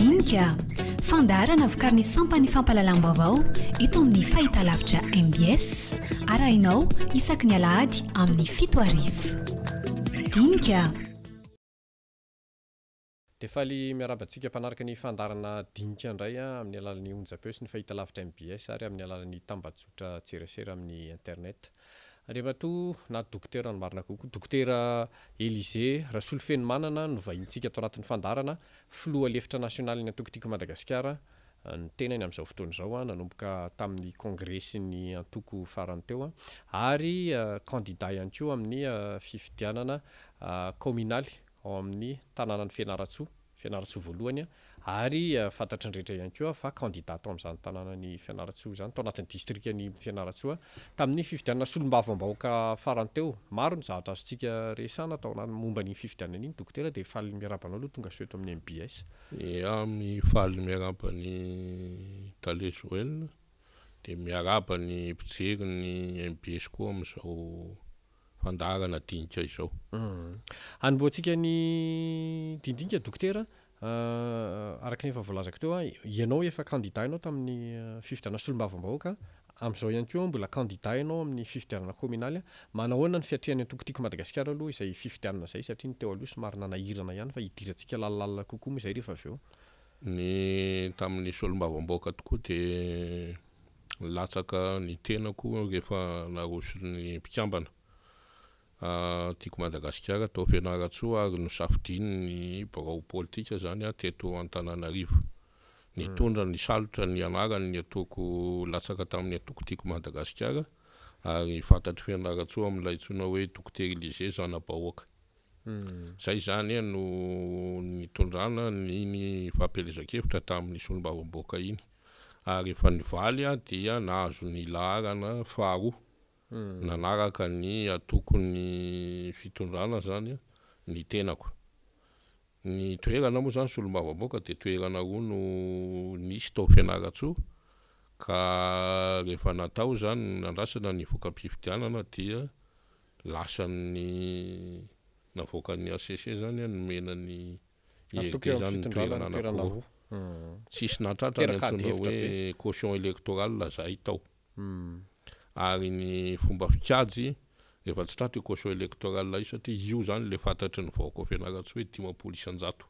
Dinika, fandaharana vokarin'ny sampan'ny fampahalalam-baovao eto amin'ny fahitalavitra mbs, arahinao isaky ny alahady amin'ny 7 hariva. Dinika. Dia faly miarahaba antsika mpanaraka ny fandaharana Dinika indray amin'ny alalan'ny onjam-peo sy ny fahitalavitra mbs ary amin'ny alalan'ny tambajotra tserasera amin'ny internet. Andriamatoa na Dokotera no marina kokoa, Dokotera Elysé Rasolofenomanana no vahinintsika ato anatin'ny fandaharana, filoha lefitra nasionalin'ny antoko Tiako Madagasikara ny tenany amin'izao fotoana izao, nanomboka tamin'ny kongresin'ny antoko farany teo, ary kandida ihany koa amin'ny fifidianana kaominaly ao amin'ny tanànan'i Fianarantsoa. Fianarantsoa voalohany ary fantatry ny rehetra ihany koa fa kandida tao amin'izany tanànan'i Fianarantsoa izany, tao anatin'ny distrikan'i Fianarantsoa, tamin'ny fifidianana solombavambahoaka farany teo. Maro ny zavatra azontsika resahana tao anatin'ny momba an'iny fifidianana iny Dokotera dia faly miarahaba anao aloha tonga soa eto amin'ny mbs. Ia, mifaly miarahaba an'i Tale Joël, dia miarahaba ny mpijery ny mbs koa amin'izao fandaharana dinika izao. Hanombohantsika ny dinidinika Dokotera, araka ny efa voalazako teo, ianao efa kandida ianao tamin'ny fifidianana solombavambahoaka, amin'izao ihany koa mbola kandida ianao amin'ny fifidianana kaominaly, manahoana ny fiatrehan'ny antoko Tiako Madagasikara aloha izay fifidianana izay satria ny teo aloha somary nanahirana ihany fa hidirantsika lalindalina kokoa moa izay rehefa avy eo. Ny tamin'ny solombavambahoaka tokoa dia Nilatsaka ny tenako rehefa naroson'ny mpikambana Tiako Madagasikara tao Fianarantsoa ary nosafidian'ny birao politika izany aho teto Antananarivo. Nitondra nisalotra ny anarany ny antoko latsaka tamin'ny antoko Tiako Madagasikara ary fantatr'i Fianarantsoa amin'ilay antsoina hoe Dokotera Elysée Zanabahoaka. Izay izany no nitondrana iny fampielezan-kevitra tamin'ny solombavambahoaka iny. Ary rehefa nivaly aho dia nahazo ny laharana faharoa nanaraka ny antokon'ny fitondrana izany ny tenako. Ny toerana moa izany solombavambahoaka dia toerana roa no nisy tao Fianarantsoa ka rehefa natao izany nandrasana ny voka-pifidianana dia Lasan'ny navoakan'ny HCC zany an, nomena ny IRD zany ny toerana anakiroa. Tsisy nahatratra ny antsoina hoe caution électorale zahay tao. Ary ny fomba fikajy rehefa tsy tratra io caution électorale io satria io zany le fantatry ny vahoaka ao Fianarantsoa hoe 50%.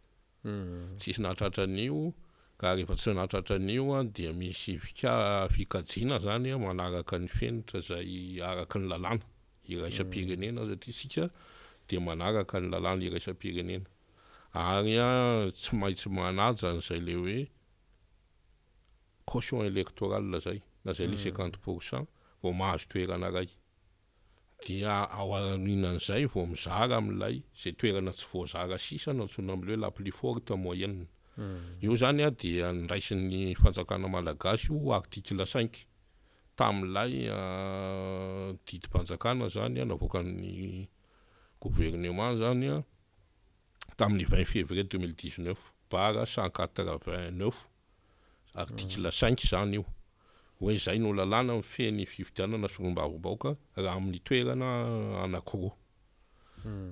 Tsisy nahatratra an'io ka rehefa tsy nahatratra an'io dia misy fika fikajiana zany manaraka ny fenitra izay araka ny lalàna iraisam-pirenena satria isika dia manaraka ny lalàna iraisam-pirenena ary tsy maintsy manaja an'izay le hoe caution électorale zay na zay le 50% vao mahazo toerana iray. Dia ao aorianan'izay vao mizara amin'ilay izay toerana tsy voazara sisa no antsoina amin'ilay hoe la plus forte moyenne. Io izany dia niraisin'ny fanjakana malagasy io article cinq tamin'ilay didim-panjakana izany navoakan'ny gouvernement izany tamin'ny 20 février 2019 barre 189. Article cinq izany io, hoe izay no lalàna mifehy ny fifidianana solombavambahoaka raha amin'ny toerana anankiroa.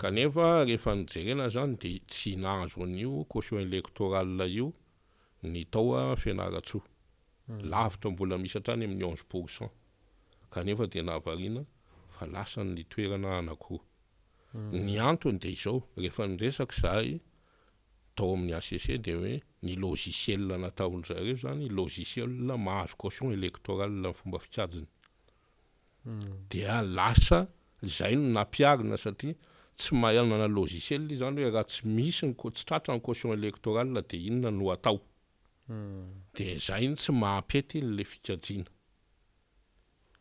Kanefa rehefa nojerena izany dia tsy nahazo an'io caution électorale io ny tao Fianarantsoa. Lavitra mbola misy hatrany amin'ny 11%. Kanefa dia nahavariana fa lasa ny toerana anankiroa. Ny antony dia izao, rehefa niresaka izahay tao amin'ny HCC dia hoe ny logiciel nataon-dry zareo izany logiciel mahazo caution électorale ny fomba fikajiny. Dia lasa izay no nampiharina satria tsy manana logiciel izy izany hoe raha tsy misy ny tsy tratra ny caution électorale dia inona no atao. Dia izay no tsy mahampety an'ilay fikajiana.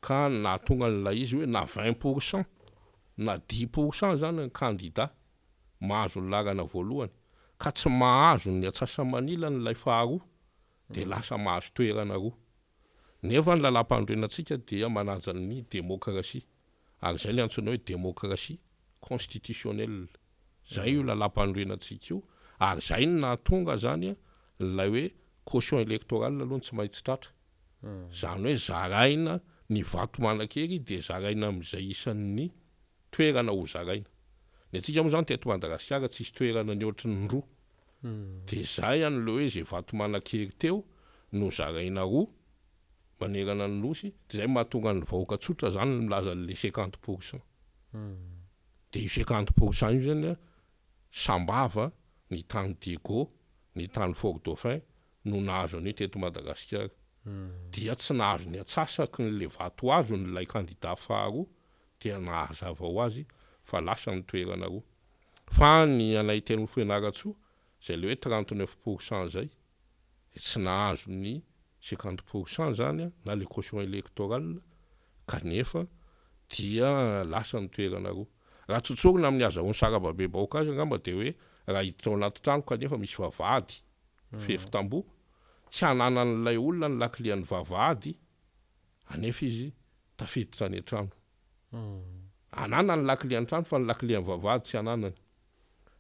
Ka nahatonga an'ilay izy hoe na 20% na 10% izany ny kandida mahazo ny laharana voalohany ka tsy mahazo ny atsasa-manilany ilay faharoa dia lasa mahazo toerana roa. Nefa ny lalàmpanorenantsika dia manaja ny demokrasia ary izay ilay antsoina hoe demokrasia constitutionnelle. Izay io lalàmpanorenantsika io ary izay no nahatonga izany ilay hoe caution électorale aloha no tsy maintsy tratra. Izany hoe zaraina ny vato manan-kery dia zaraina amin'izay isan'ny toerana ho zaraina. Ny antsika moa izany teto Madagasikara tsisy toerana nihoatry ny roa. Dia izay an le hoe izay vato manan-kery teo no zaraina roa manerana ny nosy, dia izay mahatonga ny vahoaka tsotra zany milaza an'le 50%. Dia io 50% io zany an, Sambava, ny tany Diego, ny tany Fort Dauphin no nahazo an'io teto Madagasikara. Dia tsy nahazo ny antsasaky ny le vato azony ilay kandida faharoa dia nahazava ho azy fa lasa ny toerana roa. Fa ny anay teny Fianarantsoa izay le hoe 39% izay dia tsy nahazo ny 50% izany na le caution électorale kanefa dia lasa ny toerana roa. Raha tsotsorina amin'ny azahoan'ny sarababem-bahoaka azy angamba dia hoe raha hiditra ao anaty trano kanefa misy vavahady fefy tamboho, tsy ananan'ilay olona ny lakilian'ny vavahady anefa izy tafiditra any an-trano. Ananany ny lakile an-trano fa ny lakile an'ny vavahady tsy ananany.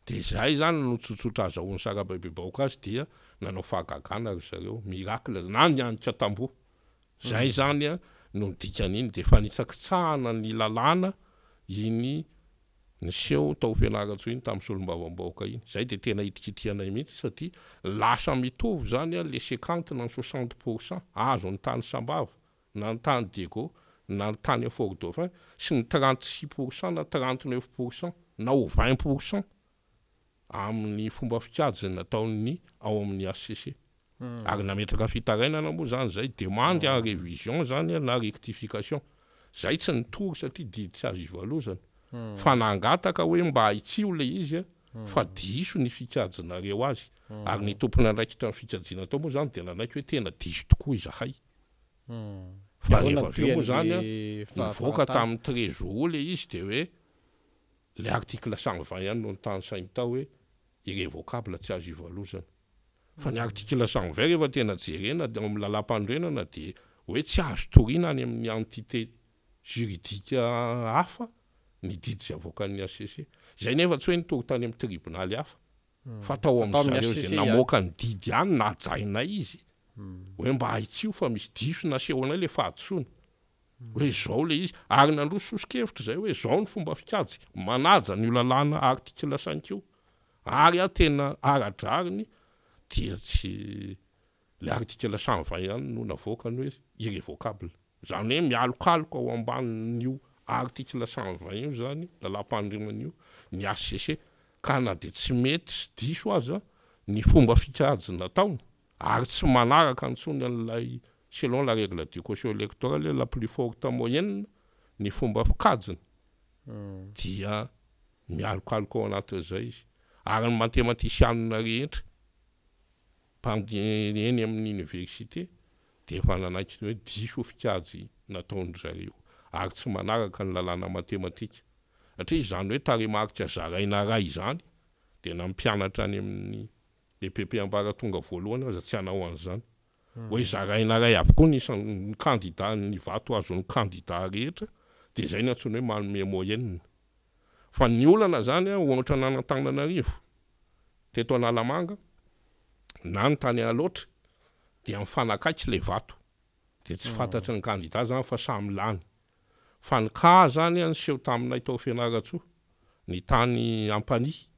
Dia izay izany no tsotsotra azahoan'ny sarababem-bahoaka azy dia nanao fahagagana ry zareo, miracle, na nianika tamboho. Izay izany no dikan'iny, dia fanitsakitsahana ny lalàna iny niseho tao Fianarantsoa iny tamin'ny solombavambahoaka iny. Izay dia tena hitrikitrihanay mihitsy satria lasa mitovy izany le 50 na ny 60% azon'ny tany Sambava na ny tany Diego na ny tany Fort Dauphin sy ny 36% na 39% na ho 20% amin'ny fomba fikajy nataon'ny ao amin'ny HCC. Ary nametraka fitarainana moa izany izay, demande en révision izany na rectification. Izay tsy nitory satria didy tsy azo ivalozana. Fa nangataka hoe mba ahitsio ilay izy fa diso ny fikajinareo azy. Ary ny tompon'andraikitra ny fikajiana tao moa izany dia nanaiky hoe tena diso tokoa izahay. Fa rehefa avy eo moa izany nivoaka tamin'ny trésor ilay izy dia hoe ilay article 120 ihany no notanisainy tao hoe irrévocable tsy azo ivalozana. Fa ny article 120 rehefa tena jerena ao amin'ny lalàmpanorenana dia hoe tsy azo toriana any amin'ny entité juridique hafa ny didy izay avoakan'ny HCC. Izay nefa tsy hoe nitory tany amin'ny tribonaly hafa fa tao amin-dry zareo izay namoaka ny didy ihany nahajainay izy hoe mba ahitsio fa misy diso nasehonay ilay fahadisoana hoe izao ilay izy ary nandroso soso-kevitra izay hoe izao ny fomba fikajy manaja an'io lalàna article cinq io ary aho tena ara-drariny dia tsy Ilay article 120 ihany no navoakany hoe irrévocable. Izany hoe mialokaloka ao ambanin'io article 120 io izany, lalàmpanorenana io, ny HCC. Ka na dia tsy mety sy diso aza ny fomba fikajy nataony, ary tsy manaraka intsony an'ilay selon la règle du caution électorale la plus forte moyenne ny fomba fikajiny, dia mialokaloka ao anatin'izay izy. Ary ny matematisianina rehetra Mpandihy eny amin'ny oniversite dia efa nanaiky ny hoe diso fikajy nataon-dry zareo ary tsy manaraka ny lalàna matematika satria izany hoe tarehimarika zaraina iray izany dia na ny mpianatra any amin'ny EPP ambaratonga voalohany aza tsy hanao an'izany hoe zaraina iray avokoa ny isan'ny kandida ny vato azon'ny kandida rehetra dia izay no antsoina hoe manome moyenne fa ny olana izany ohatra an'Antananarivo Teto Analamanga na ny tany Alaotra dia mifanakaiky ilay vato dia tsy fantatry ny kandida zany fa samy lany. Fa ny cas zany niseho taminay tao Fianarantsoa, ny tany Ampanihy,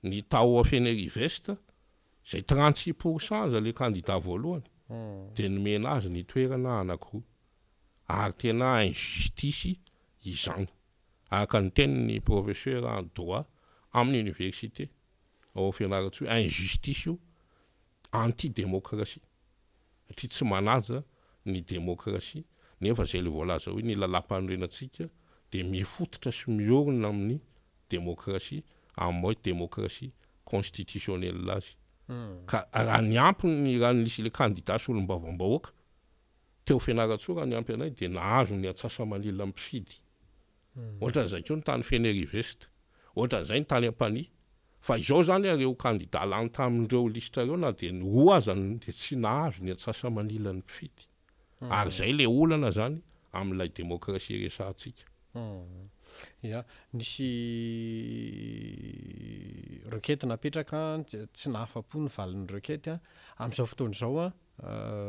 ny tao Fenerive-Est, izay 36% aza ilay kandida voalohany dia nomena azy ny toerana anakiroa. Ary tena injustice izany. Araka ny tenin'ny professeur en droit amin'ny université ao Fianarantsoa hoe injustice io, anti démocratie satria tsy manaja ny démocratie nefa izay ilay voalaza hoe ny lalàmpanorenantsika dia mifototra sy miorina amin'ny démocratie amin'ny maha hoe démocratie constitutionnelle azy. Ka raha niampy ny raha nisy ilay candidat solombavambahoaka Teo Fianarantsoa raha niampy anay dia nahazo ny antsasamanila mpifidy. Ohatran'izay koa ny tany Fenerive-Est. Ohatran'izay ny tany Ampanihy. Fa izao izany ireo kandida lany tamin'ireo lisitra ireo na dia ny roa aza dia tsy nahazo ny antsasamanilan'ny mpifidy. Ary izay ilay olana izany amin'ilay demokrasia resahantsika. Ya, nisy requête napetraka, tsy nahafa-po ny valin'ny requête. Amin'izao fotoana izao,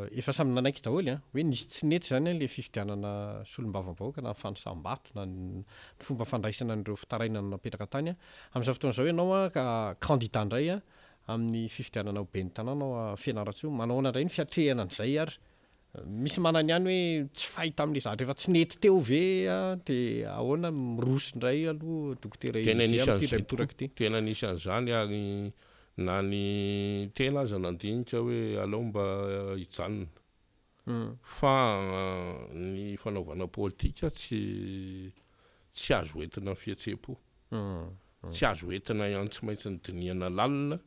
Efa samy nanaiky daholo an, hoe nisy tsy nety izany an ilay fifidianana solombavambahoaka na ny fanisam-bato na ny fomba fandraisana an'ireo fitarainana napetraka tany an. Amin'izao fotoana izao ianao an ka candidat indray an, amin'ny fifidianana ho ben'ny tanàna ao Fianarantsoa. Manao ahoana indray ny fiatrehana an'izay ary misy manana ihany hoe tsy fay tamin'ilay zavatra efa tsy nety teo ve dia ahoana miroso indray aloha Dokotera Tena Elysée amin'ity anisan'izay indray tokoa, mitoraka ity? tena anisan'izany ary na ny tena aza nandinika hoe aleo mba hijanona fa ny fanaovana politika tsy tsy azo entina amin'ny fihetseham-po, tsy azo entina ihany tsy maintsy ny dinihana lalina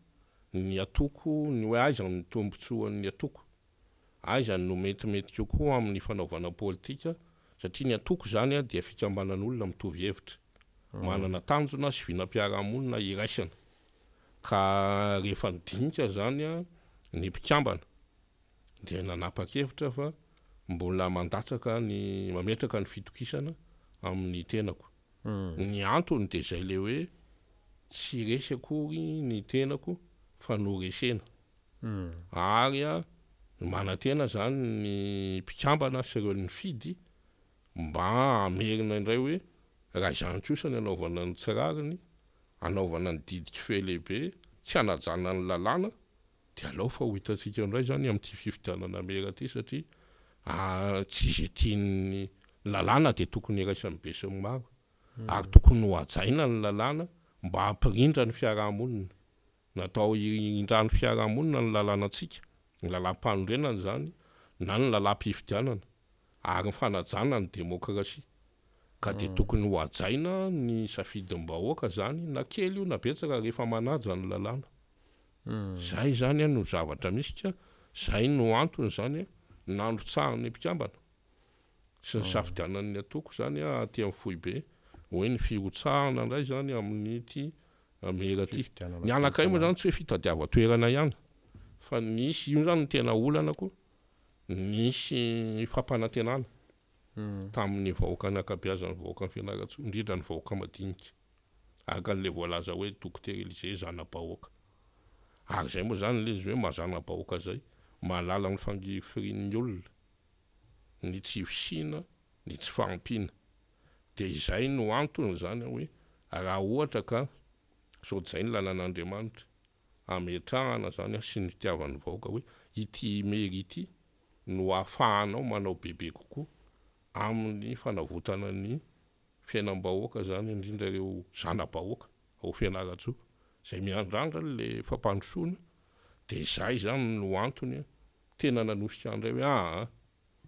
ny atoko ny hoe aiza ny tombotsoan'ny atoko. Aiza no metimety kokoa amin'ny fanaovana politika satria ny antoko izany dia fikambanan'olona mitovy hevitra, manana tanjona sy vinam-piarahamonina iraisana. Ka rehefa nidinika izany ny mpikambana dia nanapa-kevitra fa mbola mandatsaka ny, mametraka ny fitokisana amin'ny tenako. Ny antony dia izay ilay hoe tsy resy akory ny tenako fa noresena. Ary manantena izany ny mpikambana sy ireo nifidy mba hamerina indray hoe raha izany kosa ny hanaovana ny tsy rariny, hanaovana ny didy kifehy lehibe, tsy hanajana ny lalàna, dia alao fa ho hitantsika indray izany amin'ity fifidianana mera ity satria tsy izay tian'ny lalàna dia tokony hiraisan'ny besinimaro ary tokony hohajaina ny lalàna mba hampirindra ny fiarahamonina. Natao hirindrany fiarahamonina ny lalànantsika, ny lalàmpanorenana izany na ny lalàm-pifidianana ary ny fanajana ny demokrasia. Ka dia tokony ho hajaina ny safidim-bahoaka izany na kely io na betsaka rehefa manaja ny lalàna. Izay izany no zavatra misy ka izay no antony izany nandrotsahan'ny mpikambana sy nisafidianan'ny antoko izany aty amin'ny foibe hoe ny firotsahana indray izany amin'ity Mera ty. Fifidianana Ny anankiray moa ben'ny zany tsy hoe fitadiavan-toerana ihany fa nisy, io zany no tena olana koa, nisy fampanantenana tamin'ny vahoaka ny ankabeazan'ny vahoakan'i Fianarantsoa, indrindra ny vahoaka madinika, araka an'ilay voalaza hoe Dokotera Elysée zana-bahoaka. Ary izay moa zany ilay izy hoe maha zana-bahoaka izay, mahalala ny fangirifirian'ny olona, ny tsy fisiana, ny tsy fahampiana. Dia izay no antony izany hoe raha ohatra ka sao dia izay ny lalan'Andriamanitra ametrahana izany sy ny fitiavan'ny vahoaka hoe ity mairie ity no ahafahanao manao bebe kokoa amin'ny fanavotana ny fiainam-bahoaka izany indrindra ireo zana-bahoaka ao Fianarantsoa izay miandrandra ilay fampandrosoana dia izay izany no antony tena nanosika ahy indray hoe aa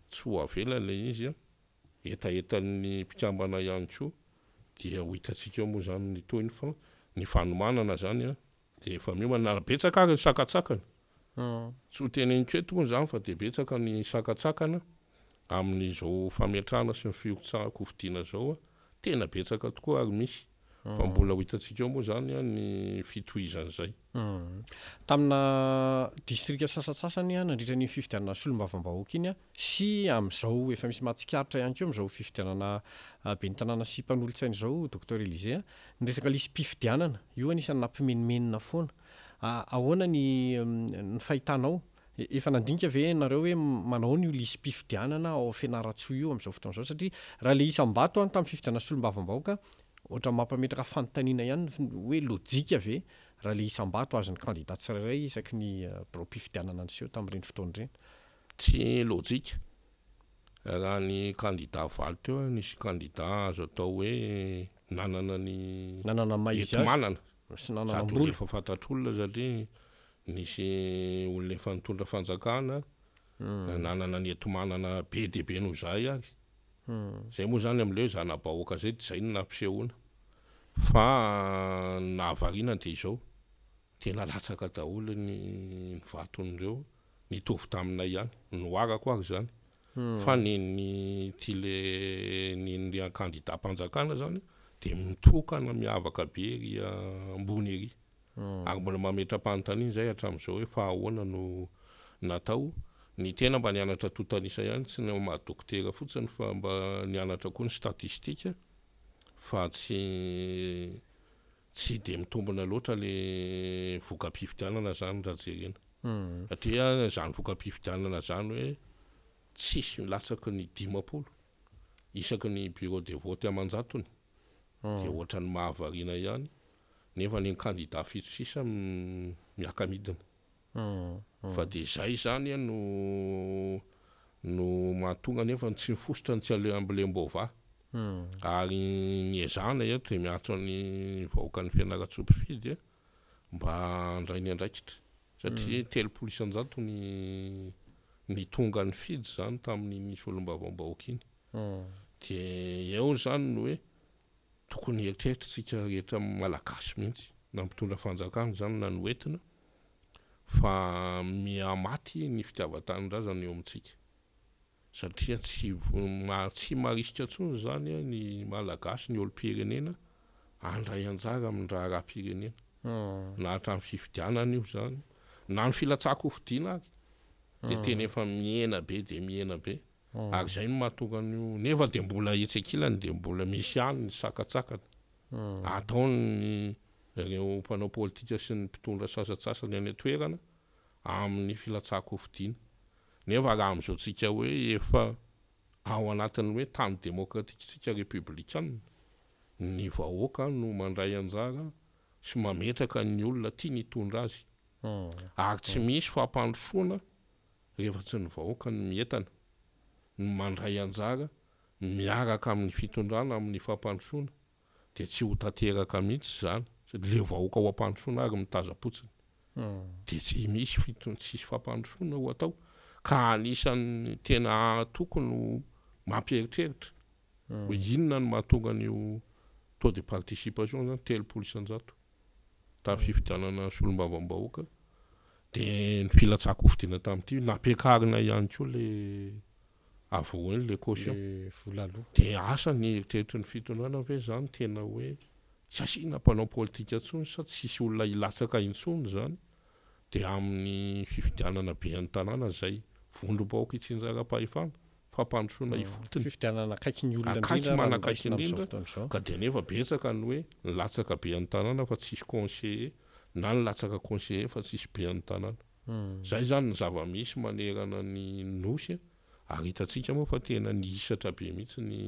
tsy ho avela ilay izy an. Hetahetan'ny mpikambana ihany koa dia ho hitantsika eo moa izany ny tohiny fa ny fanomanana izany dia efa miomana na betsaka ary ny sakantsakana. Tsy ho teneniko eto moa izany fa dia betsaka ny sakantsakana amin'izao fametrahana sy ny firotsahan-kofidina izao, tena betsaka tokoa ary misy fa mbola ho hitantsika eo moa izany ny fitohizan'izay. Tamina distrika sasantsasany nandritra an'iny fifidianana solombavambahoaka iny sy amin'izao efa misy mahatsikaritra ihany koa amin'izao fifidianana ben'ny tanàna sy mpanolotsaina izao Docteur Elysée, ny resaka lisi-pifidianana, io anisan'ny nampimenomenona foana. Ahoana ny ny fahitanao? Efa nandinika ve ianareo hoe manao an'io lisi-pifidianana ao Fianarantsoa io amin'izao fotoana izao? Satria raha ilay isam-bato any tamin'ny fifidianana solombavambahoaka, ohatran'ny mampametraka fanontaniana ihany hoe lojika ve raha ilay isam-bato azon'ny kandida tsirairay isaky ny biraom-pifidianana niseho tamin'ireny fotoana ireny? Tsy lojika. Raha ny kandida valo teo, nisy kandida azo atao hoe nanana ny Nanana ny maha izy azy enti-manana. sy nanana Sady olona mbola. efa fantatr'olona satria nisy olona efa nitondra fanjakana, nanana ny enti-manana be dia be noho izahay ary. Izay moa izany amin'ilay hoe zana-bahoaka izay dia izay no nampisehoana. Fa ny nahavariana dia izao, tena latsaka daholo ny vaton'ireo, nitovy taminay ihany, noharako ary izany. Fa nen'ny ity le nen'ny kandidam-panjakana izany dia mitokana miavaka be ery ambony ery. Ary mbola mametra-panontaniana izay hatramin'izao hoe fa ahoana no natao? Ny tena mba nianatra antontan'isa ihany, tsy ny maha dokotera fotsiny fa mba nianatra koa ny statistika fa tsy tsy dia mitombina loatra le voka-pifidianana zany raha jerena. Satria zany voka-pifidianana zany hoe tsisy latsaky ny 50 isaky ny bureau de vote aman-jatony dia ohatran'ny mahavariana ihany. Nefa ny kandida fito sisa miaka-midina. Fa dia izay izany no no mahatonga nefa tsy mifosotra ny tsy ambolem-baovà. Ary ny ezahana eto dia miantso ny vahoakan'i Fianarantsoa mpifidy mba handray ny andraikitra. Satria 30% ny ny tonga nifidy izany tamin'iny solombavambahoaka iny. Dia eo izany ny hoe Tokony hieritreritra isika rehetra Malagasy mihitsy, na mpitondra fanjakana izany na ny hoentina, fa miha-maty ny fitiavan-tanindrazana eo amintsika. Satria tsy tsy marisika intsony izany ny Malagasy, ny olom-pirenena handray anjara amin'ny raharaham-pirenena. Na hatramin'ny fifidianana io izany, na ny filatsahan-kofidina ary, dia tena efa mihena be dia mihena be. Ary izay no mahatonga an'io, nefa dia mbola etsy ankilany dia mbola misy ihany ny sakantsakana ataon'ny ireo mpanao politika sy ny mpitondra sasantsasany any an-toerana amin'ny filatsahan-kofidina. Nefa raha amin'izao tsika hoe efa ao anatin'ny hoe tany demokratika isika repoblikana, ny vahoaka no mandray anjara sy mametraka ny olona tiany hitondra azy. Ary tsy misy fampandrosoana rehefa tsy ny vahoaka no mientana, no mandray anjara miaraka amin'ny fitondrana amin'ny fampandrosoana dia tsy ho tanteraka mihitsy izany satria le vahoaka ho ampandrosoana ary mitazam-potsiny dia tsy misy fiton- tsy hisy fampandrosoana ho atao ka anisan'ny tena tokony ho mampieritreritra hoe inona no mahatonga an'io taux de participation zany 30%. tamin'ny fifidianana solombavambahoaka dia ny filatsahan-kofidina tamin'ity nampiakarina ihany koa le avao iny le caution Le vola aloa. dia asa ny eritreritry ny fitondrana ve zany tena hoe tsy asiana mpanao politika intsony sa tsisy olona hilatsaka intsony zany dia amin'ny fifidianana ben'ny tanàna izay vondrom-bahoaka itsinjaram-pahefana fampandrosoana ifotony. Fifidianana akaiky ny olona Akaiky indrindra raha ny manakaiky raisina amin'izao indrindra fotoana izao. ka dia nefa betsaka ny hoe nilatsaka ben'ny tanàna fa tsisy conseiller na nilatsaka conseiller fa tsisy ben'ny tanàna. Izay izany ny zava-misy manerana ny Nosy ary hitantsika moa fa tena nihisatra be mihitsy ny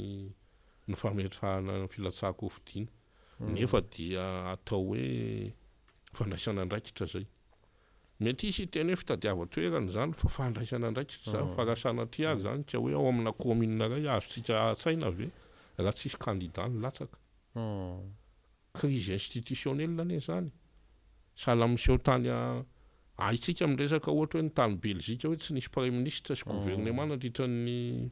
ny fametrahana ny filatsahan-kofidina nefa dia atao hoe fandraisana andraikitra izay. Mety hisy hiteny hoe fitadiavan-toerana izany fa fandraisana andraikitra izany fa raha sanatria ary izany ka hoe ao amina commune iray azontsika an-tsaina ve raha tsisy candidat nilatsaka? Crise institutionnelle anie izany. Sahala amin'ny miseho tany haintsika miresaka ohatra hoe ny tany Belzika hoe tsy nisy praiminisitra sy gouvernement nandritra ny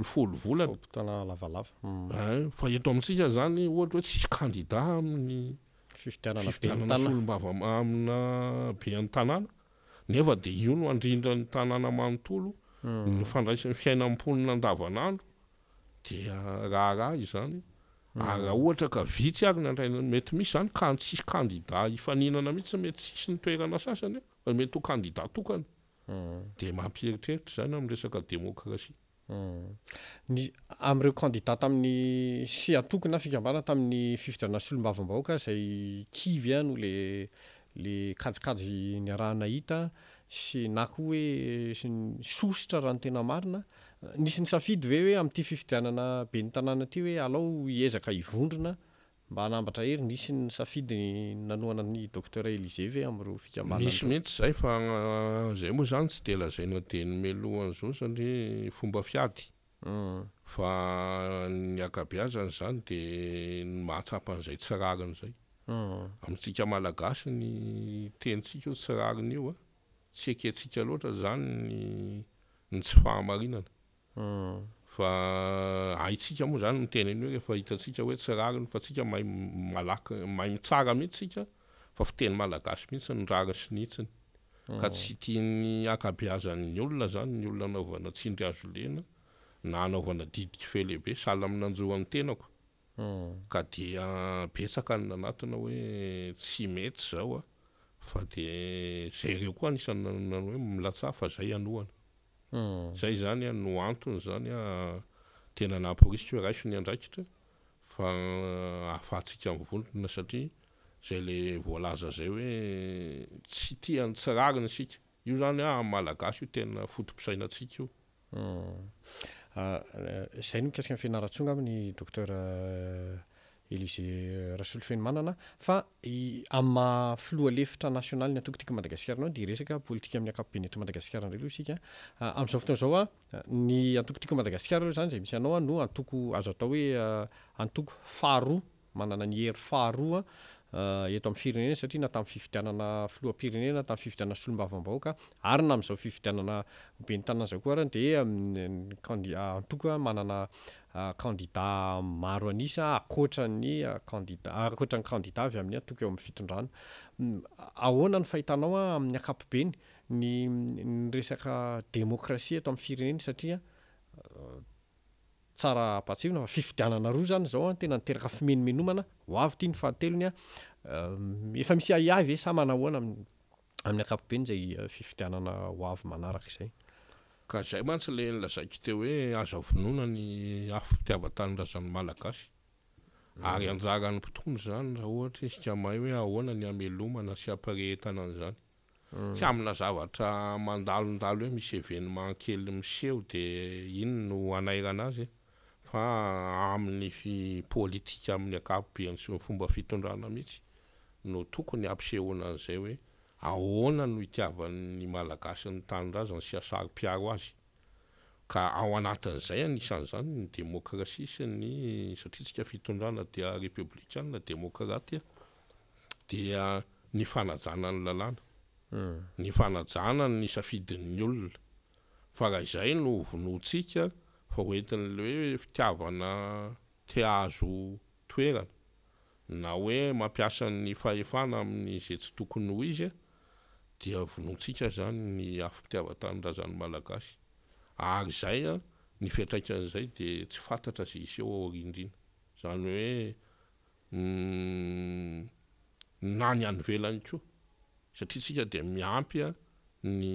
folo volana. Vanim-potoana lavalava. Ein, fa eto amintsika izany ohatra hoe tsisy candidat amin'ny Fifidianana ben'ny fifidianana tanà. solombava amina ben'ny tanàna, nefa dia io no handrindra ny tanàna manontolo, ny fandraisan'ny fiainan'ny mponina andavanandro dia raharaha izany, ary raha ohatra ka vitsy ary ny handray, mety misy izany ka tsisy kandida hifaninana mihitsy, mety tsisy ny toerana sasany fa mety ho kandida tokana, dia mampieritreritra izany amin'ny resaka demokrasia. Ny amin'ireo kandida tamin'ny sy antoko na fikambanana tamin'ny fifidianana solombavambahoaka izay kivy noho le le kajikajy niaraha-nahita sy na koa hoe sy ny sosotra raha ny tena marina. Nisy nisafidy ve hoe amin'ity fifidianana ben'ny tanàna ity hoe alao hiezaka hivondrona Mba hanambatra hery, nisy ny nisafidy ny nanohana an'i Docteur Elysée ve amin'ireo fikambanana Nisy ireo? mihitsy izay fa izay moa izany tsy dia lazaina dieny mialoha an'izao satria fomba fiady fa ny ankabeazany izany dia ny mahatsapa an'izay tsy rariny izay. Amintsika Malagasy ny tenintsika io tsy rariny io tsy ekentsika loatra izany ny tsy fahamarinana. Fa haintsika moa zany miteny an'io rehefa hitantsika hoe tsy rariny fa tsika mahay malaky mahay mitsara mihitsy tsika fa fiteny malagasy mihitsy ny rariny sy ny hitsiny. Ka tsy tian'ny ankabeazan'ny olona zany ny olona anaovana tsindry hazo lena na anaovana didy kifehy lehibe sahala amin'ny nanjo an'ny tenako. Ka dia betsaka ny nanatona hoe tsy mety izao a, fa dia zay ireo koa anisan'ny nanao hoe milatsaha fa zay hanohana. Zay izany no antony izany tena namporisika hoe raiso ny andraikitra fa ahafahantsika mivondrona satria zay le voalaza zay hoe tsy tia ny tsy rariny isika. Io izany amin'ny Malagasy io tena foto-pisainantsika io. Izay no mikasika ny Fianarantsoa angamba ny Docteur. Elysée Rasolofenomanana fa amin'ny maha filoha lefitra nasionalin'ny antoko Tiako i Madagasikara anao dia hiresaka politika amin'ny ankapobeny eto Madagasikara indray aloha isika. Amin'izao fotoana izao, ny antoko Tiako i Madagasikara aloha izany izay misy anao no antoko azo atao hoe antoko faharoa manana ny hery faharoa eto amin'ny firenena satria na tamin'ny fifidianana filoham-pirenena, tamin'ny fifidianana solombavambahoaka ary na amin'izao fifidianana ho ben'ny tanàna izao koa ary dia ny kandi- antoko manana kandida maro an'isa ankoatra ny kandida ankoatra ny kandida avy amin'ny antoko eo amin'ny fitondrana. Ahoana ny fahitanao amin'ny ankapobeny ny ny resaka demokrasia eto amin'ny firenena satria Tsara ampahatsiahivina fa fifidianana roa izany izao an, tena niteraka fimenomenomana, ho avy ity ny fahatelony an, efa misy ahiahy ve sa manahoana amin'ny ankapobeny izay fifidianana ho avy manaraka izay? Ka izay mantsy ilay nolazaiko teo hoe aza vonoina ny afom-pitiavan-tanindrazan'ny Malagasy. Ary anjaran'ny mpitondra izany raha ohatra izy ka mahay hoe ahoana ny hamelomana sy hampirehetana an'izany. Tsy amina zavatra mandalondalo hoe misy événement kely miseho dia iny no hanairana azy fa amin'ny politika amin'ny ankapobeny sy ny fomba fitondrana mihitsy no tokony hampisehoana an'izay hoe ahoana no itiavan'ny Malagasy ny tanindrazany sy hahasaro-piaro azy. Ka ao anatin'izay anisan'izany ny demokrasia sy ny satria tsika fitondrana dia repoblikana, demokraty dia ny fanajana ny lalàna, ny fanajana ny safidin'ny olona, fa raha izay no vonointsika fa ho entin'ilay hoe fitiavana te hahazo toerana, na hoe mampiasa ny fahefana amin'izay tsy tokony ho izy dia vonointsika izany ny afom-pitiavan-tanindrazan'ny Malagasy, ary izay ny fiantraikan'izay dia tsy fantatra izay hiseho ao aoriandriana, izany hoe na ny any ivelany koa satria tsika dia miampy ny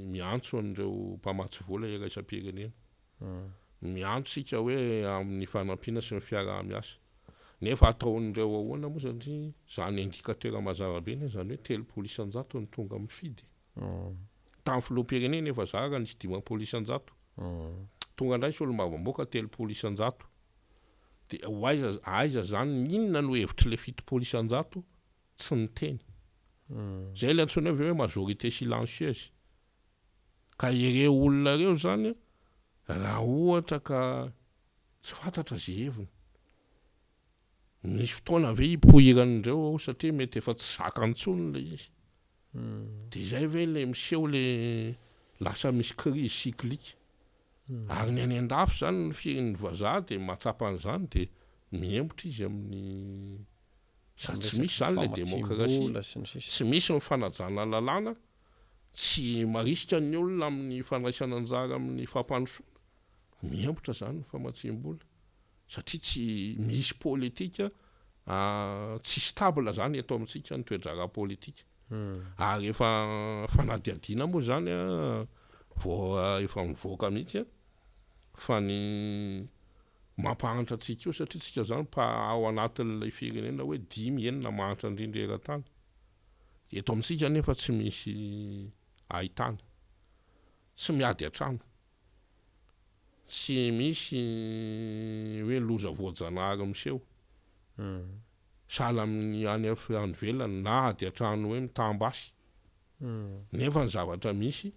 miantso an'ireo mpamatsy vola iraisam-pirenena. Miantso isika hoe amin'ny fanampiana sy ny fiaraha-miasa. Nefa ataon'ireo ahoana moa satria izany indicateur mazava be anie izany hoe 30% no tonga mifidy. Tamin'ny filoham-pirenena efa zara nisy 50%. Tonga indray solombavambahoaka 30%. Dia ho aiza aiza zany, inona no hevitr'ilay 70% tsy niteny? Zay ilay antsoina hoe majorité silencieuse. Ka ireo olona ireo zany raha ohatra ka tsy fantatra ze heviny. Misy fotoana ve hipoiran'ireo ao satria mety efa tsy zakany intsony ilay izy. Dia izay ve ilay miseho ilay lasa misy crise cyclique. Ary ny any an-dafy izany ny fi- ny vazaha dia mahatsapa an'izany dia mihemotra izy amin'ny sady tsy misy izany ilay demokrasia, tsy misy ny fanajana lalàna, tsy marisika ny olona amin'ny fandraisana anjara amin'ny fampandrosoana, mihemotra izany ny famatsiam-bola satria tsy misy politika tsy stable izany eto amintsika ny toe-draharaha politika. Ary efa fanadihadiana moa izany vao efa mivoaka mihitsy fa ny mampahantra antsika io satria tsika izany mpa ao anatin'ilay firenena hoe dimy enina mahantra indrindra eran-tany. Eto amintsika anefa tsy misy ahitana. Tsy miady an-trano. Tsy misy hoe loza voajanahary miseho. Sahala amin'ny any any ivelany na ady an-trano hoe mitam-basy. Nefa ny zavatra misy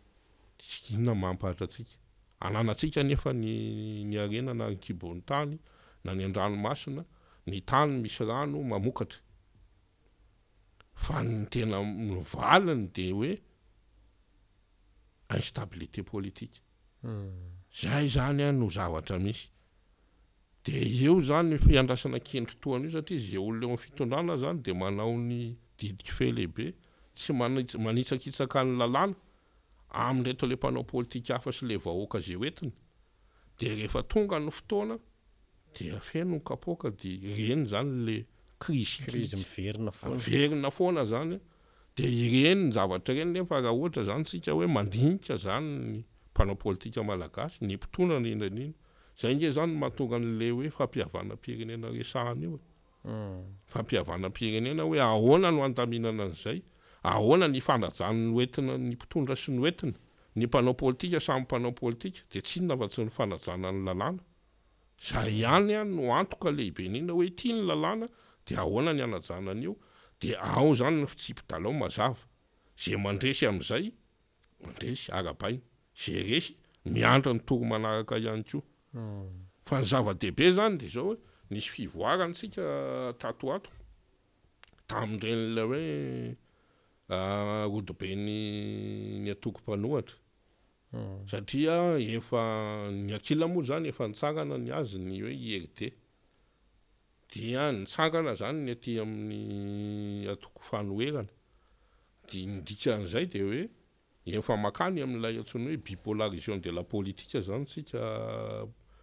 tsy inona mampahatra antsika. Ananantsika anefa ny ny harena na ny kibon'ny tany na ny an-dranomasina, ny tany misy rano mamokatra. Fa ny tena ny valiny dia hoe instabilité politique. Zay zany no zavatra misy. Dia eo izany fiandrasana kendry toa an'io satria izay olona eo amin'ny fitondrana izany dia manao ny didy kifehy lehibe, tsy manitsakitsaka ny lalàna amin'ireto ilay mpanao politika hafa sy ilay vahoaka izay hoentiny. Dia rehefa tonga ny fotoana dia feno ny kapoaka dia ireny izany ilay crise Crise miverina foana. Miverina foana izany. Dia ireny zavatra ireny nefa raha ohatra izany isika hoe mandinika izany ny mpanao politika malagasy, ny mpitondra indrindra indrindra, izay ange izany no mahatonga an'ilay hoe fampihavanam-pirenena resahana io e. Fampihavanam-pirenena hoe ahoana no handaminana an'izay, ahoana ny hifanajan'ny hoentina ny mpitondra sy ny hoentina, ny mpanao politika samy mpanao politika, dia tsy inona fa tsy ny fanajana ny lalàna. Zay ihany no antoka lehibe indrindra hoe ity ny lalàna dia ahoana ny hanajana an'io, dia ao zany ny fitsipi-dalao mazava. Ze mandresy amin'izay, mandresy, arahabaina. Ze resy, miandry ny tour manaraka ihany koa. Fa ny zava-dehibe zany dia zao hoe, nisy fivoarana tsika tato ho ato, tamin'ireny ilay hoe rodoben'ny ny antoko mpanohatra. Satria efa, ny ankilany moa zany efa nitsangana ny azy ny hoe IRD. Dia nitsangana zany ny aty amin'ny antoko fanoherana. Dia ny dikan'izay dia hoe efa mankany amin'ilay antsoina hoe bipolarisation de la politique zany tsika,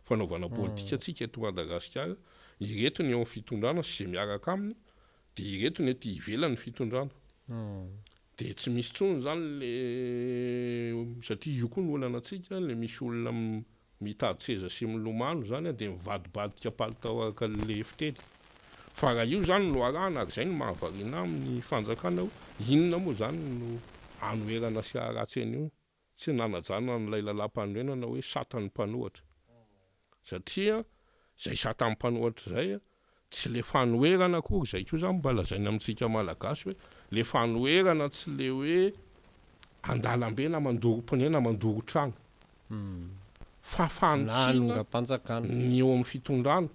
fanaovana politika tsika eto Madagasikara, ireto ny eo amin'ny fitondrana sy izay miaraka aminy, dia ireto ny aty ivelan'ny fitondrana. Dia tsy misy intsony izany le, satria io koa no olana antsika, le misy olona mitady seza sy milomano izany dia mivadibadika palitao araka le fiteny. Fa raha io izany no arahana ary izay no mahavariana amin'ny fanjakana hoe inona moa izany no anoherana sy aharatsy an'io? Tsy nanajana an'ilay lalàmpanorenana hoe satan'ny mpanohatra. Satria izay satan'ny mpanohatra izay tsy le fanoherana akory, izay koa zany mba lazaina amintsika Malagasy hoe le fanoherana tsy le hoe andalambe na mandoro pneu na mandoro trano. Fa fanitsiana ny eo amin'ny fitondrana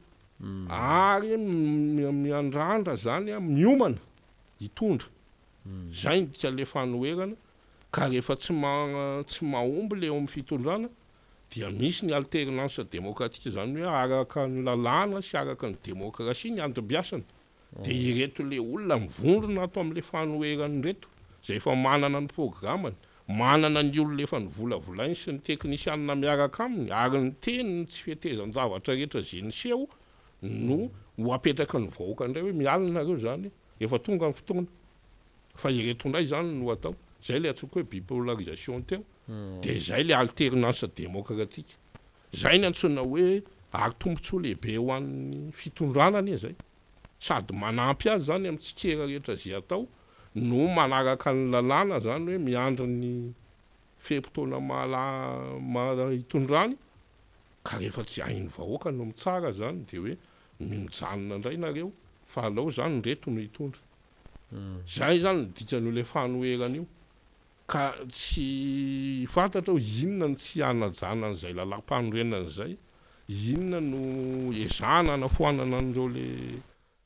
ary miandrandra zany miomana hitondra. Izay ny dikan'le fanoherana Ka rehefa tsy tsy mahomby le eo amin'ny fitondrana dia misy ny alternance démocratique izany hoe araka ny lalàna sy araka ny démocratie ny andimbiasana. Dia ireto le olona mivondrona ato amin'le fanoherana ireto izay efa manana ny programany, manana ny olona efa novolavolainy sy ny teknisianina miaraka aminy ary ny teny ny tsy fetezan-javatra rehetra izay niseho no ho apetraky ny vahoaka indray hoe miala nareo izany efa tonga ny fotoana. Fa ireto indray izany no atao. Izay ilay antsoiko hoe bipolarisation teo. Dia izay ilay alternance démocratique. Izay ny antsoina hoe ary tombontsoa lehibe ho an'ny fitondrana anie izay. Sady manampy azy izany amin'ny tsikera rehetra izay atao no manaraka ny lalàna izany hoe miandry ny fe-potoana maha hitondrany ka rehefa tsy hain'ny vahoaka no mitsara izany dia hoe mijanona indray nareo fa alao izany ireto no hitondra. Zay zany ny dikan'io le fanoherana io. Ka tsy fantatra hoe inona no tsy hanajana an'izay lalam-panorenana izay, inona no ezahana hanafoanana an'ireo le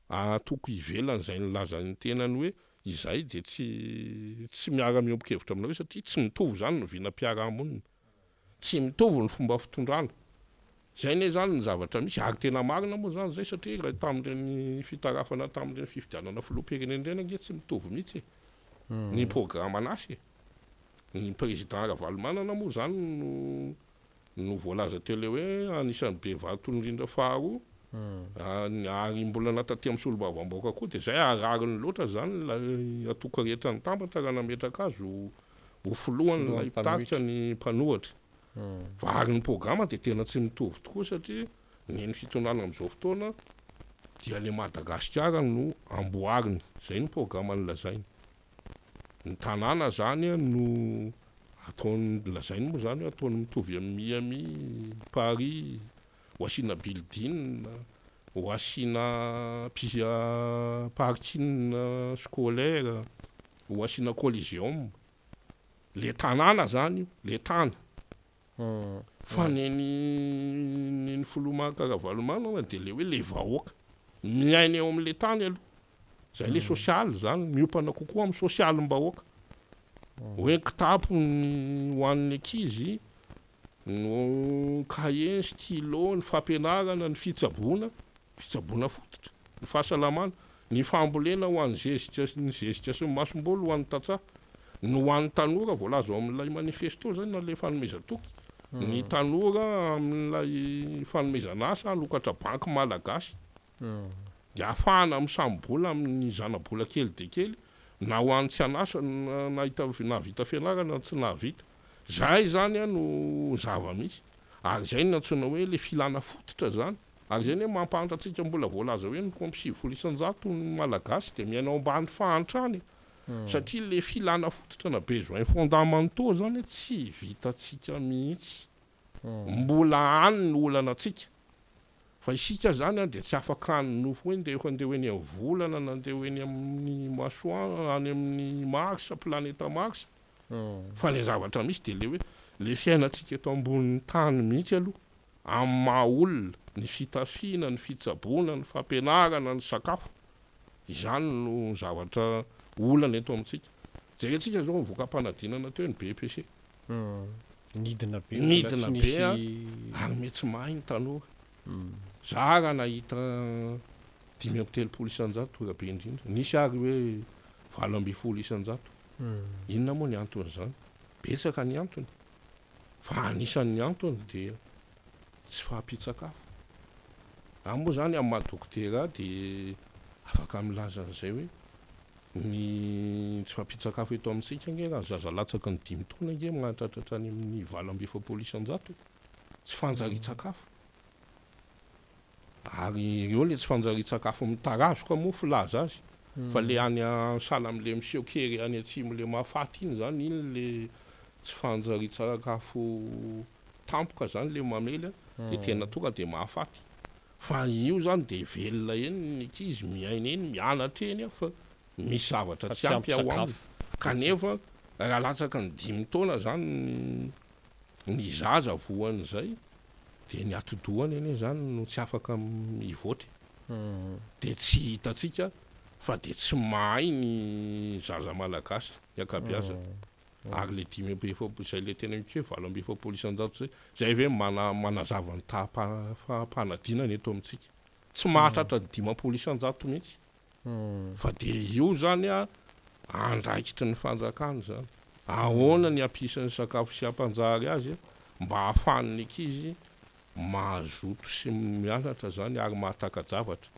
antoko ivelany izay nilaza ny tenany hoe izahay dia tsy tsy miara-miombon-kevitra aminareo satria tsy mitovy izany ny vinam-piarahamonina. Tsy mitovy ny fomba fitondrana. Izay anie izany ny zavatra misy, ary tena marina moa izany izay satria raha tamin'ireny fitarafana tamin'ireny fifidianana filoham-pirenena ireny ange tsy mitovy mihitsy e! Ny programan'asa e! Ny président Ravalomanana moa izany no no voalaza teo ilay hoe anisan'ny be vato indrindra faharoa, ary mbola na taty amin'ny solombavambahoaka koa dia izay ary rariny loatra izany ilay antoko rehetra nitambatra raha nametraka azy ho ho filohan'ilay mpitarika ny mpanohatra. Fa ary ny programa dia tena tsy mitovy tokoa satria ny ny fitondrana amin'izao fotoana dia le Madagasikara no amboariny, zay no programa nolazainy. Ny tanàna zany no ataony, lazainy moa zany hoe ataony mitovy amin'i Miami, Paris, ho asiana building, ho asiana parking scolaire, ho asiana coliseum. Le tanàna zany io, le tany. Fa neny neny filoha Marc Ravalomanana de le hoe le vahoaka miaina eo amle tany aloha. Zay le sosialy zany, miompana kokoa amin'ny sosialim-bahoaka. Hoe kitapo ny ho an'ny ankizy, ny kahie, ny stylo, ny fampianarana, ny fitsaboana. Fitsaboana fototra, ny fahasalamana, ny fambolena ho an'ny zezika ny zezika sy ny masomboly ho an'ny tantsaha, ny ho an'ny tanora voalaza ao amin'ilay manifesto izay na ilay fanomezan-toky, ny tanora amin'ilay fanomezana asa hanokatra banky malagasy dia ahafahana misambo-bola amin'ny zana-bola kely dia kely na ho an'ny tsy an'asa na nahita nahavita fianarana na tsy nahavita. Izay izany no zava-misy ary izay no antsoina hoe ilay filana fototra izany. Ary izay anie mampahantra antsika mbola voalaza hoe ny 92% ny Malagasy dia miaina ao ambany fahantrana e! Satria le filana fototra na besoins fondamentaux zany tsy vitantsika mihitsy. Mbola any ny olana antsika. Fa isika zany an dia tsy afaka hanonofy hoe ndeha handeha ho eny amin'ny volana na ndeha ho eny amin'ny masoandro, any amin'ny Mars, planeta Mars. Fa ilay zavatra misy dia ilay hoe ilay fiainantsika eto ambonin'ny tany mihitsy aloha, amin'ny maha olona, ny fitafiana, ny fitsaboana, ny fampianarana, ny sakafo. Izany no zavatra olana eto amintsika. Jerentsika izao ny voka-panadinana teo ny BEPC. Nidina be mbola Nidina tsy be nisy. ary miha tsy mahay ny tanora. Za raha nahita 35% ora be indrindra. Nisy ary hoe 18%. Inona moa ny anton'izany? Betsaka ny antony. Fa anisan'ny antony dia tsy fahampian-tsakafo. Za moa zany amin'ny maha dokotera ahy dia afaka milaza an'izay hoe Ny tsy fahampian-tsakafo eto amintsika ange raha ny zaza latsaky ny dimy taona ange mahatratra hatrany amin'ny 48% e! Tsy fanjarian-tsakafo. Ary ireo le tsy fanjarian-tsakafo mitarazoka moa filaza azy fa le any sahala amin'le miseho kere any atsimo le mahafaty iny zany iny le tsy fanjarian-tsakafo tampoka zany le mamely a, de tena tonga de mahafaty. Fa io zany de velona eny ny ankizy, miaina eny, mianatra eny fa misy zavatra Fa tsy tsy ampy ampy ao aminy. sakafo. Kanefa raha latsaky ny dimy taona zany ny ny zaza voan'izay de ny atidohany anie zany no tsy afaka mivoatra e. De tsy hitantsika fa de tsy mahay ny zaza malagasy ny ankabeazany. Ary le 45, izay le teneniko hoe 48% zay, zay ve mana, manazava ny taham-panadinana eto amintsika? Tsy mahatratra 50% mihitsy. Fa de io zany an, andraikitry ny fanjakana izany. Ahoana ny hampisy ny sakafo sy hampanjary azy mba hahafahan'ny ankizy mazoto sy mianatra zany ary mahataka-javatra.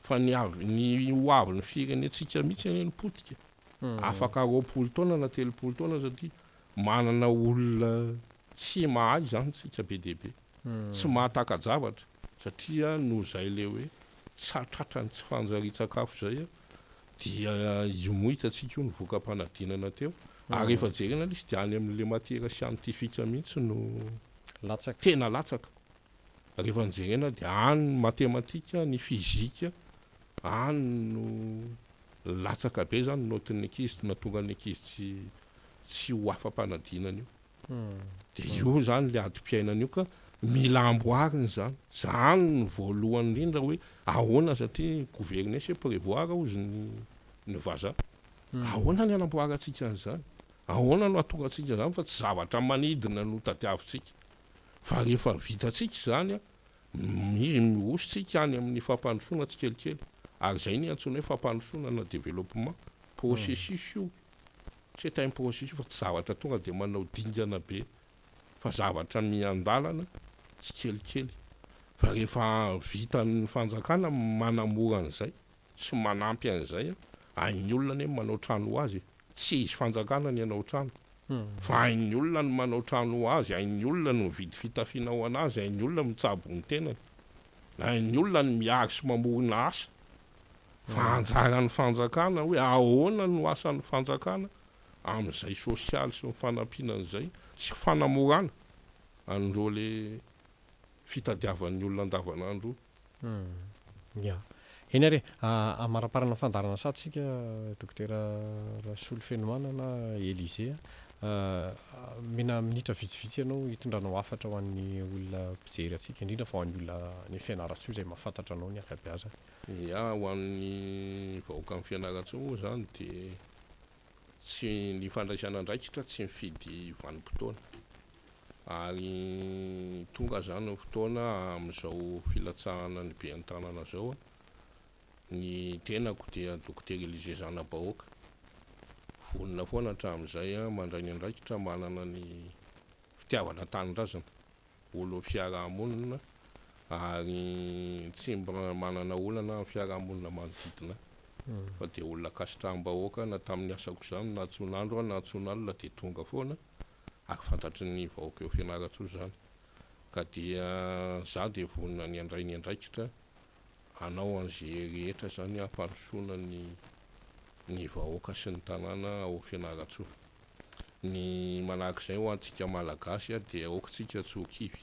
Fa ny avy, ny ho avin'ny firenentsika mihitsy anie no potika. Afaka 20 taona na 30 taona satria manana olona tsy mahay izany tsika be dia be. Tsy mahataka-javatra satria noho izay le hoe tsy tratran'ny tsy fanjarian-tsakafo izay dia io moa hitantsika io ny voka-panadinana teo. Ary rehefa jerena ilay izy dia any amin'ilay matière scientifique mihitsy no Latsaka. tena latsaka. Rehefa nojerena dia any ny matematika, ny fizika, any no Latsaka be zany note-n'ny ankizy nahatonga ny ankizy tsy tsy ho afa-panadinana io. De io zany le adim-piainana io ka mila amboarina izany. Zany no voalohany indrindra hoe ahoana satria gouverner c'est prévoir hozy ny ny vazaha. Ahoana ny hanamboarantsika an'izany? Ahoana no hahatonga antsika an'izany fa tsy zavatra manidina no tadiavintsika. Fa rehefa vitantsika izany an, Miroso tsika any amin'ny fampandrosoana tsikelikely ary izay ny antsoina hoe fampandrosoana na développement, processus io, c'est un processus fa tsy zavatra tonga dia manao dingana be fa zavatra miandalana tsikelikely fa rehefa vitan'ny fanjakana manamora an'izay sy manampy an'izay, hain'ny olona anie ny manao trano ho azy e, tsy izy fanjakana ny hanao trano fa hain'ny olona ny manao trano ho azy, hain'ny olona ny mividy fitafiana ho an'azy, hain'ny olona mitsabo ny tenany, hain'ny olona ny mihary sy mamorona asa, fa anjaran'ny fanjakana hoe ahoana no asan'ny fanjakana amin'izay sosialy sy ny fanampiana an'izay sy fanamorana an'ireo le fitadiavan'ny olona andavanandro. Ya. Eny ary e, amaraparana ny fandaharana sady isika Dokotera Rasolofenomanana Elysée a. Omena minitra vitsivitsy ianao hitondranao hafatra ho an'ny olona mpijery antsika, indrindra fa ho an'ny olona any Fianarantsoa izay mahafantatra anao ny ankabeazany. Ya, ho an'ny vahoakan'i Fianarantsoa moa izany dia tsy ny fandraisana andraikitra tsy mifidy vanim-potoana. Ary tonga izany ny fotoana amin'izao filatsahana ny ben'ny tanàna izao, ny tenako dia Dokotera Elysée Zanabahoaka, vonona foana hatramin'izay mandray ny andraikitra, manana ny fitiavana tanindrazana. olon'ny fiarahamonina ary tsy mba manana olana amin'ny fiarahamonina manodidina ahy fa dia olona ankasitraham-bahoaka na tamin'ny asako izany na antson'andro aho na antson'alina dia tonga foana ary fantatry ny vahoaka eo Fianarantsoa izany ka dia za dia vonona ny handray ny andraikitra hanao an'izay rehetra izany hampandrosoana ny ny vahoaka sy ny tanàna ao Fianarantsoa. Ny manahak'izay ho antsika Malagasy dia aoka tsika tsy ho kivy.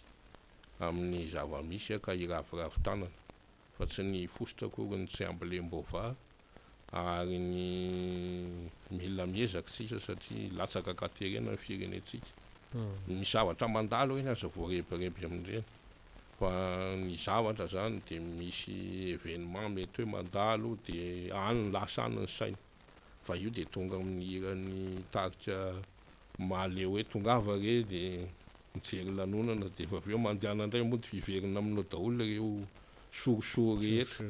amin'ny zava-misy ka hiraviravy tanana fa tsy ny fositra akory no tsy ambolem-bova ary ny mila miezaka isika satria latsaka an-katerena ny firenentsika. Ny zavatra mandalo ireny aza voarebireby amin'ireny fa ny zavatra zany dia misy événement mety hoe mandalo dia any lasa any ny saina fa io dia tonga amin'ny hiran'ny tarika Mahaleo hoe tongava re dia mijery lanonana dia efa avy eo mandehana indray mody hiverina aminao daholo ireo sorisory rehetra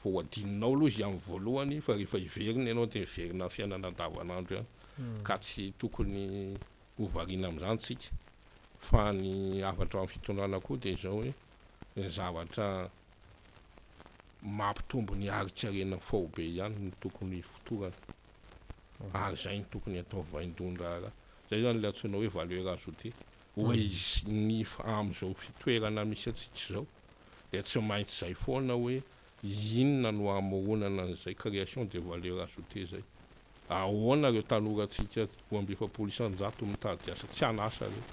fa ho adinonao aloha izy amin'ny voalohany fa rehefa hiverina ianao dia miverina amin'ny fiainana andavanandro ihany ka tsy tokony ho variana amin'izany tsika fa ny hafatra ho an'ny fitondrana koa dia izao hoe ny zavatra mampitombo ny harin-karena faobe ihany no tokony hifotorana. Ary izay no tokony atao vaindohan-draharaha. Izay izany ilay antsoina hoe valeur ajoutée. Hoe izy ny amin'izao fitoerana misy antsika izao dia tsy maintsy izay foana hoe inona no hamoronana an'izay création de valeur ajoutée izay. Ahoana ireo tanorantsika 42% mitady asa, tsy an'asa ireo,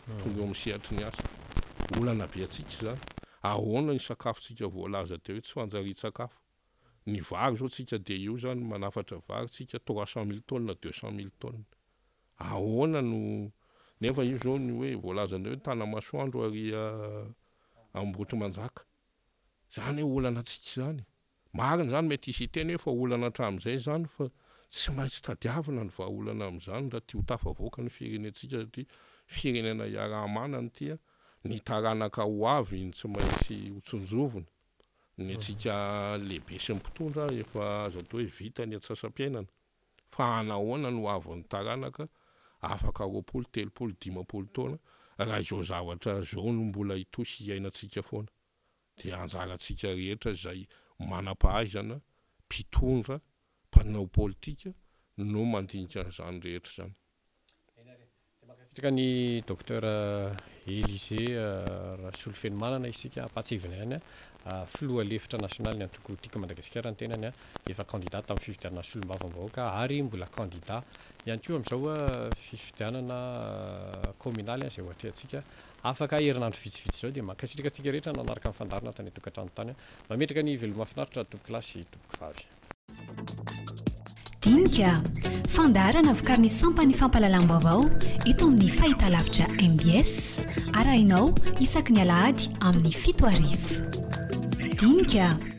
tonga eo amin'ny sehatry ny asa. Olana be antsika izany. Ahoana ny sakafontsika voalaza teo hoe tsy fanjarian-tsakafo. Ny vary zao tsika dia io zany manafatra vary tsika 300 mille tonnes 200 mille tonnes. Ahoana no nefa io zao ny hoe voalazanay hoe Tanamasoandro ary Ambohitrimanjaka. Zany hoe olana antsika zany. Marina zany mety hisy hiteny hoe efa olana hatramin'izay zany fa tsy maintsy tadiavina ny vahaolana amin'izany raha tia ho tafavoaka ny firenentsika satria firenena iaraha-manana ity a, ny taranaka ho avy no tsy maintsy ho tsinjovina. Ny antsika lehibe sy ny mpitondra efa azo atao hoe vita ny antsasam-piainana fa hanahoana no hoavin'ny taranaka afaka 20, 30, 50 taona raha izao zavatra izao no mbola hitohy sy hiainantsika foana? Dia anjarantsika rehetra izay manam-pahaizana, mpitondra, mpanao politika no mandinika an'izany rehetra izany. Eny ary e. Dia mankasitraka ny Docteur Elysée Rasolofenomanana isika, ampahatsiahivina ihany, filoha lefitra nasionalin'ny antoko Tiako Madagasikara ny tenany, efa kandida tamin'ny fifidianana solombavambahoaka ary mbola kandida ihany koa amin'izao fifidianana kaominaly izay ho atrehantsika afaka herinandro vitsivitsy izao. Dia mankasitraka antsika rehetra nanaraka ny fandaharana tany an-tokantrano tany. Mametraka ny veloma finaritra tompokolahy sy tompokovavy. Dinika, fandaharana vokarin'ny sampan'ny fampahalalam-baovao eto amin'ny fahitalavitra mbs, arahinao isaky ny alahady amin'ny 7 hariva. Dinika.